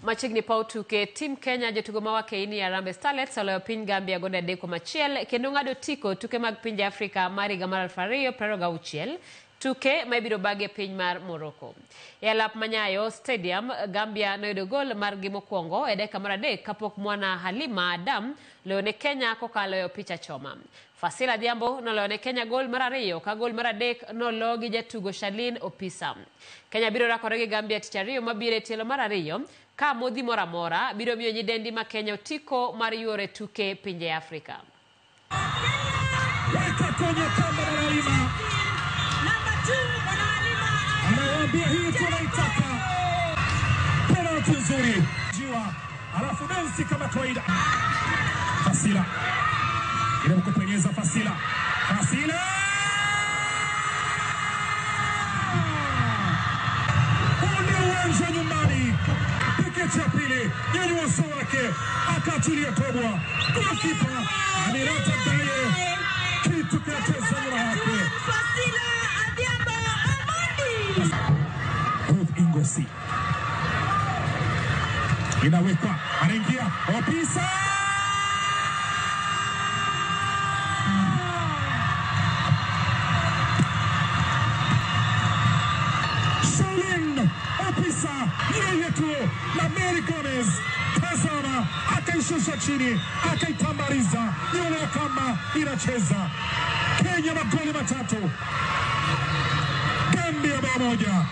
Machiegni paw tuke, Team Kenya jotugo ma wakeini Harambee Starlets oloyo piny Gambia gonde 3-1 kendo ng'ado otiko tuke mag pinje Afrika mar higa mar 2026 tuke ma ibiro bagi e piny mar Morocco. E alap Manyayo Stadium, Gambia noyudo gol margi mokwongo e dakika mar 3 kapok Mwana Halima Adam loyo ne Kenya kokalo e opich achoma. Fasila Adhiambo noloyo ne Kenya gol mar 2 ka gol mar 3 nolo gi jatugo Charlene Opisa. Kenya biro rakore gi Gambia tich ariyo mabiro e tielo mar 2 ka modhi moro amora biro miyo nyidendi ma Kenya otiko mar yuoro e tuke pinje Afrika. Weka kwenye kamba Mwanahalima. Anawaambia hii tunaitaka. Penalti nzuri. Jiwa. Alafu densi kama kawaida. Fasila. Ile kupenyeza Fasila. Fasila! Huu ndio uwanja nyumbani. Peke cha pili, nyanyua uso wake, akaachilia tobwa. Goalkeeper Aminata Gaye, kitu kinacheza nyuma yake. Fasila Adhiambo Amondi. Ruth Ingosi inawekwa, anaingia Opisa. Shaolin Opisa, yeye tu na Mary Gomez. Tazama, akaishusha chini, akaitambariza nyuma ya kamba, inacheza. Kenya magoli 3, Gambia bao 1.